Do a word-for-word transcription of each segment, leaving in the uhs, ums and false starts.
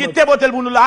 Li te pote l pou nou la.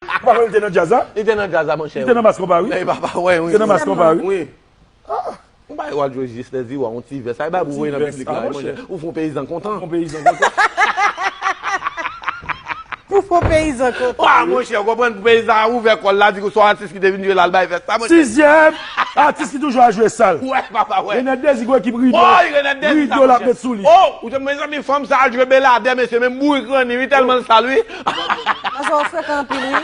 Ou pa kwè li te nan djaz la? Li te nan djaz la, monchè. Li te nan Mas Konpa, wi. Li te nan Mas Konpa, wi. Wi. Ou pa wè al jwe jis lè ziwa, yon ti vès. Sa e bay pou voye nan piblik la, wi, monchè. Ou fè yon peyizan kontan. Ou fè yon peyizan kontan. Ou fè yon peyizan kontan. Wa, monchè, ou konprann pou peyizan a ouvè kò l la, di ke se yon atis ki te vin jwe la, l bay vès la, monchè. Sizyèm, atis ki toujou al jwe sal. Wè, papa, wè. Renèt Dezi gwo ekip rido. Woy, Renèt Dezi, rido l ap met sou li. Oh, ou te mezanmi, fanm sa al jwe beladè, mesye, menm bourik ranni, wi, tèlman l sal, wi. Paske w frekan anpil, wi.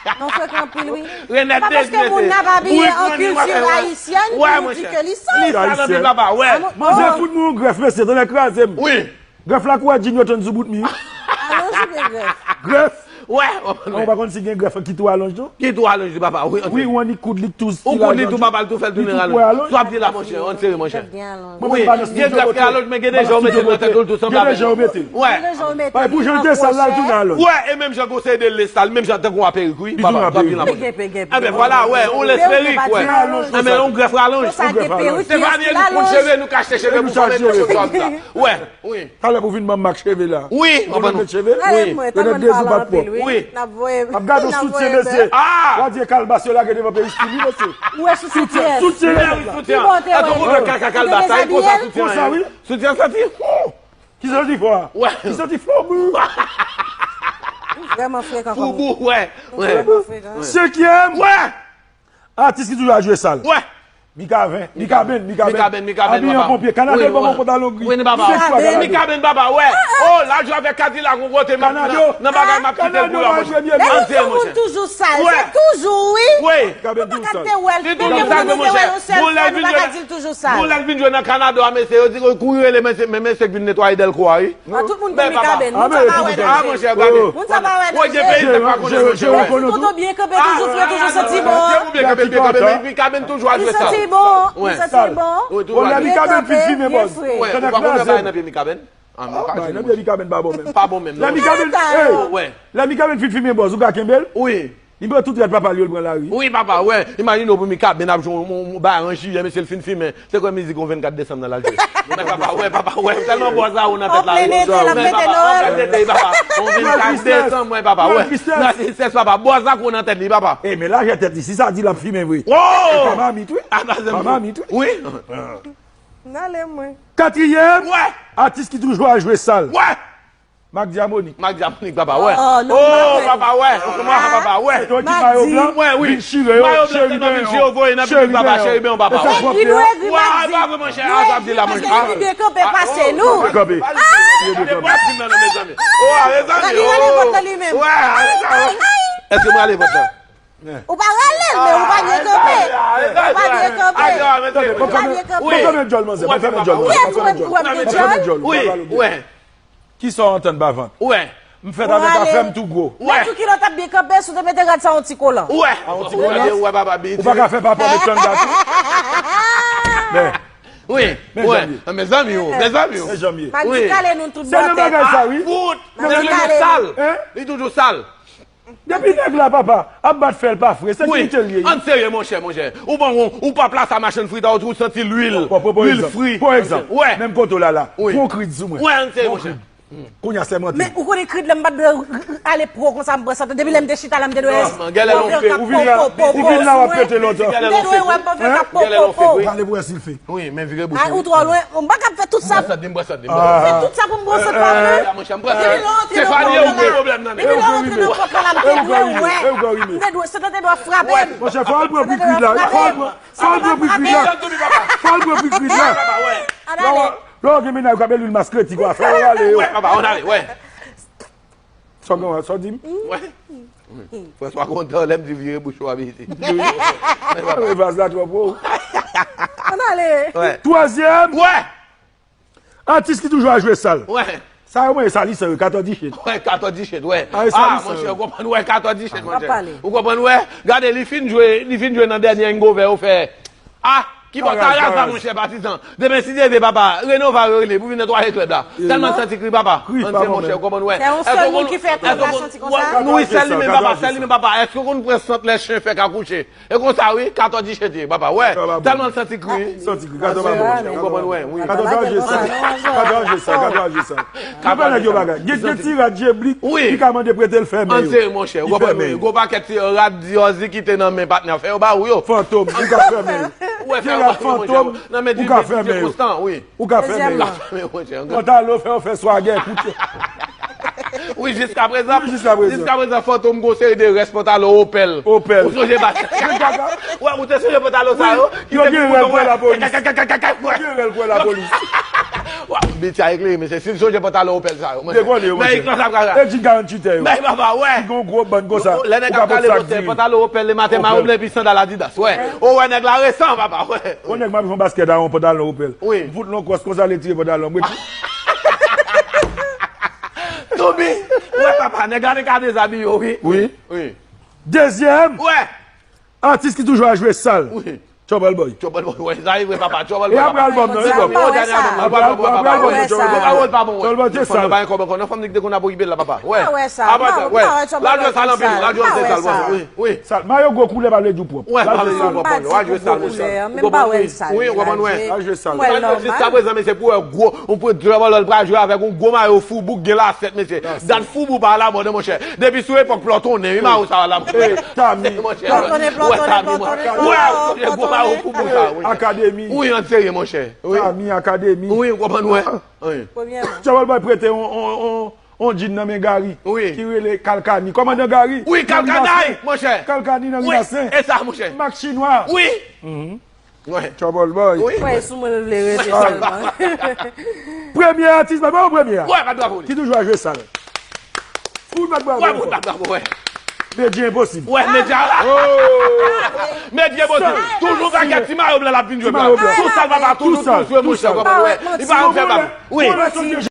Non, w frekan anpil, wi. Renèt Dezi, mesye. Se pa paske moun nan pa abiye an kilti ayisyèn ki nou di ke li sal. Li sal anpil, papa, wè. Manzè fout mwen yon grèf, mesye, tonnè kraze m. Wi. Grèf la kouvè djin yo tann sou bout mi. Alonj oubyen grèf? Grèf. Wè. Ou pa konn si gen grèf ki tou alonj tou? Ki tou alonj li, papa, wi. Wi, ou annik koud li tou. Ou koud li tou, papa, l tou fè l tounen alonj. Sa w ap di la, monchè, ann sere, monchè. Wi, gen grèf ki alonj, men gen de jan ou mete l nan tèt ou, l tou sanble avè l. Gen de jan ou mete l. Wè. Gen de jan ou mete l. Pou jan l te sal la, l tounen alonj. Wè, e menm jan Goseyde l sal, menm jan tankou a perik, wi. Papa, sa w ap di la, monchè. Enben, vwala, wè, ou lès perik, wè. Enben, yon grèf ralonj. Konsa gen perik. Se pa byen nou koud cheve, nou kache cheve pou fòme tèt konsa. Wè, wi. Talè pou vin ban m mak cheve la. Wi, ou konn met cheve? Wi. Renèt Dezi ou pa t pwòp. Wi. N ap voye. Ap gade yon soutyen, mesye. Ah! W a di e kalbas yo lage devan peyi stil, wi, mesye. Ou wè soutyen? Soutyen, soutyen. Ki bò w te wè? Kaka kalbas, sa e konsa soutyen. Konsa, wi. Soutyen santi. Ki santi fò a? Wè. Ki santi fò, bou. Ou vrèman frekan kòm. Foubou, wè. Ou vrèman frekan. Senkyèm. Wè. Atis ki toujou al jwe sal. Wè. Mikaven, Mikaben, Mikaben. Mikaben, Mikaben, papa. Abiye an ponpye. Kanado l ban m yon pantalon gri. Wi, papa. Mikaben. Mikaben, papa, wè. Oh, l al jwe avèk Kadilak yon kote, m ap nan bagay, m ap kite l pou yo, monchè. Ann sere, monchè. Tout moun toujou sal, se toujou, wi. Wi. Mikaben toujou sal. Li toujou sal, monchè. Bon, lè l vin jwe nan, bon, lè l vin jwe nan Kanado a, mesye, yo di, yo kouri rele mesye, men mesye k vin netwaye dèlko a, wi. A, tout moun gen Mikaben. Moun sa pa wè nan jeu. Ah, monchè, gade. Moun sa pa wè nan jeu. Gen peyi m pa konnen, monchè. Tonton byen kanpe, toujou fre, toujou santi bon. Byen kanpe, byen kanpe, men Mikaben toujou al jwe sal. Li santi bon, li santi bon. Wi, toujou al jwe sal. Lè Mikaben fin fimen bòz. Wi, ou pa konn wè bagay nan pye Mikaben? Ah, men ou pa jwe, monchè. Nan pye Mikaben pa bon menm. Pa bon menm, non. Lè Mikaben, hey, lè Mikaben fin fimen bòz, ou ka kenbe l? Wi. Li pran tout rad papa l yo, l pran lari. Wi, papa, wè. Imajine w pou Mikaben ap jwe yon, yon, yon bay an jiyè, mesye, l fin fimen. Se kwè mizik yon vennkat desanm nan l al jwe. Men papa, wè, papa, wè. Tèlman bòz la ou nan tèt la, wi. Men papa, wè, tèt, papa. Yon vennkat desanm, wè, papa, wè. Nan tristès, papa. Bòz la kou nan tèt li, papa. E, men lajè tèt li, si sa di l ap fimen vre. Oh! Pa mamit, wi. Pa mamit, wi. Wi. N ale, mwen. Katriyèm. Wè. Atis ki toujou al jwe sal. Wè. Mak Dyamonik. Mak Dyamonik, papa, wè. Oh, papa, wè. Papa, wè. Se yon ekip mayo blan. Wè, wi. Vin chire yo. Mayo blan tèlman vin chire yo, voye nan piblik, papa, cheriben, papa, wè. Li dwe ri, Mak Di. Wè, pa vrè, monchè, a, sa ap di la, monchè. Paske li byen kanpe pase nou. Kanpe. Kanpe. Mezanmi. Oh, mezanmi. Rale vant nan li menm. Wè, ale sa. Èske mwen rale vant la? Ou pa rale l, men ou pa byen kanpe. Ou pa byen kanpe. Ou pa byen kanpe. Ban m fèmen djòl, manzè. Ban m fèmen djòl, manzè. Ban m fèmen djòl. Ou wè m te djòl? Wi, wè. Kisa w antann pa vant? Wè. M fè ta fè m tou gwo. Wè. Mèt ou kilòt ap byen kanpe, si w te mete rad sa yon ti kolan. Wè. A yon ti kolan? Ou pa ka fè papa w met tanda tou? Men. Wi, wè. Mezanmi, mezanmi, mezanmi. Mak Di kale nou tout bò tèt. Se nan bagay sa, wi. Fout. Nèg yo sal. Li toujou sal. Depi nèg la, papa, ap bat fè l pa fre, se kilti l ye. Ann serye, monchè, monchè. Ou pran yon, ou pa plase machann fritay, ou santi lwil, lwil fri. Pa egzanp, menm kote w la la, pran yon krid sou mwen. Wè, ann serye, monchè. Kounye a sèmante. Men ou konnen krid la, m pa t dwe ale pran konsa, m pran sa. Depi lè m te chita la, m te dwe. Ou vin la, ou vin la, w ap pete lontan. M te dwe wè m pa fè k ap popopo. Prale pou wè si l fè. Wi, men vire bouch ou. Ou twò lwen. M pa ka fè tout sa. M pran sòt li, m pran sòt li, m pran sòt li. Fè tout sa pou m pran sòt pa vre. Depi lè w antre nan pòt la, depi lè w antre nan pòt la, m te dwe wè. M te dwe, sèt lan te dwe frape m. Monchè, fò l pran pri krid la, wi. Fò l pran, fò l pran pri krid la. Fò l pran pri krid la. Lè w gen mennaj, w ka bèl lwil maskretik, w a fè yo rale yo. Wè, papa, ann ale, wè. Sa w gen, sa w di m? Wè. Franswa kontan lè m di vire bouch ou a piti. Wi. Vaz la twò pou ou. Ann ale. Twazyèm. Wè. Atis ki toujou al jwe sal. Wè. Sa yo mwen, Salisan yo, katò dichèt. Wè, katò dichèt, wè. Ah, monchè, ou konprann, wè, katò dichèt, monchè. Ou konprann, wè. Gade, li fin jwe, li fin jwe nan dènye Hangover yo fè. Ah! Ki bò Taraz la, monchè, patizan? Demen, si Dye vle, papa, Reno va regle pou vin netwaye klèb la. Tèlman santi kri, papa. Ann se, monchè, ou konprann, wè. Se yon sèl moun ki fè klèb la santi konsa? Wi, sèl li menm, papa, sèl li menm, papa. Èske ou konn pran sant lè chen fèk akouche? E konsa, wi, katòz di chete, papa, wè. Tèlman l santi kri. Santi kri, katòz pa bon, monchè. Ou konprann, wè, wi. Katòz pa je sa. Katòz pa je sa, katòz pa je sa. Ou pa nèg yo bagay. Gen, gen ti rad je blik, ki ka mande prete l fèmen yo. Ann se, monchè, ou konprann, wi. Gwo pakèt ti rad Dior ki te nan men patnè, fè yo ba ou yo. Fantom, ou ka fèmen yo. Ti rad Fantom, ou ka fèmen yo. Ou ka fèmen yo. Pantalon fè yo fè swagè, koute. Wi, jiska prezan, jiska prezan, Fantom gon seri de rès pantalon Opèl. Opèl. Ou sonje pa? Wè, ou te sonje pantalon sa yo? Yo gen rèl pou lapolis. Yo gen rèl pou lapolis. Wè, Betty a eklere, mesye. Si l sonje pantalon Opèl sa yo, monchè. Men, e jig garan chitè yo. Men, papa, wè. Ki gon gwo bann konsa. Lè nèg ap kale, monchè, pantalon Opèl lematen, mayo blan epi sandal Adidas, wè. Ou wè nèg la resan, papa, wè. Yon nèg m ap jwe yon baskèt a yon pantalon Opèl. Wi. M fout l yon kwòs konsa, l retire pantalon m. Toubi! Wè, papa, nèg la te ka dezabiye w, wi. Wi. Wi. Dezyèm. Wè. Atis ki toujou ap jwe sal. Wi. Trouble Boy. Trouble Boy, wè, sa e vre, papa. Trouble Boy, papa. E apre albòm nan, wi, papa. Apre albòm nan, Trouble Boy, papa. Wè, Trouble Boy, Trouble Boy, Trouble Boy, Trouble Boy te sal. Fanm nan pa gen kòb ankò, non, fanm nan ki te konn ap okipe l la, papa. Wè. Apre sa, wè. L ap jwe sal anpil, wi, l ap jwe sal, wi. Wi. Sal, mayo gwo koulè pa vle di w pwòp. Wè, pa vle di w pwòp, wè, jwe sal, monchè. Ou konprann, wi. Wi, ou konprann, wè. L ap jwe sal. Jiska prezan, mesye, pou wè gwo, ou pran Trouble Boy pral jwe avèk yon gwo mayo foubou k gen lasèt, mesye. Dat foubou pa alamòd, monchè. Depi sou epòk Plòtonnen, wi, mayo sa alamòd. Tami. Plòtonnen, Plòtonnen, Plòtonnen, wè, gwo mayo foubou sa, wi. Akademi. Wi, an serye, monchè. Wi. Tami, Akademi. Wi, ou konprann, wè. Wi. Trouble Boy prete on, on, on, on djin nan men Gary, wi, ki rele Kalkani. Kòmandan Gary. Wi, Kalkani, monchè. Kalkani nan Rimasen. Wi, e sa, monchè. Mak Chinwa. Wi. Wè. Trouble Boy. Wi. Wè, sou mwen l vle rete sèlman. Premye atis, pa bon, premye a. Wè, bat bravo li. Ki toujou ap jwe sal. Fout bat bravo. Wè, fout bat bravo, wè. Medya enposib. Wè, Medya la. Medya enposib. Toujou bagay ti mayo blan l ap vin jwe blan. Tou sal, papa, toujou tou jwe, monchè, konprann, wè. Li pa janm fè bab. Wi.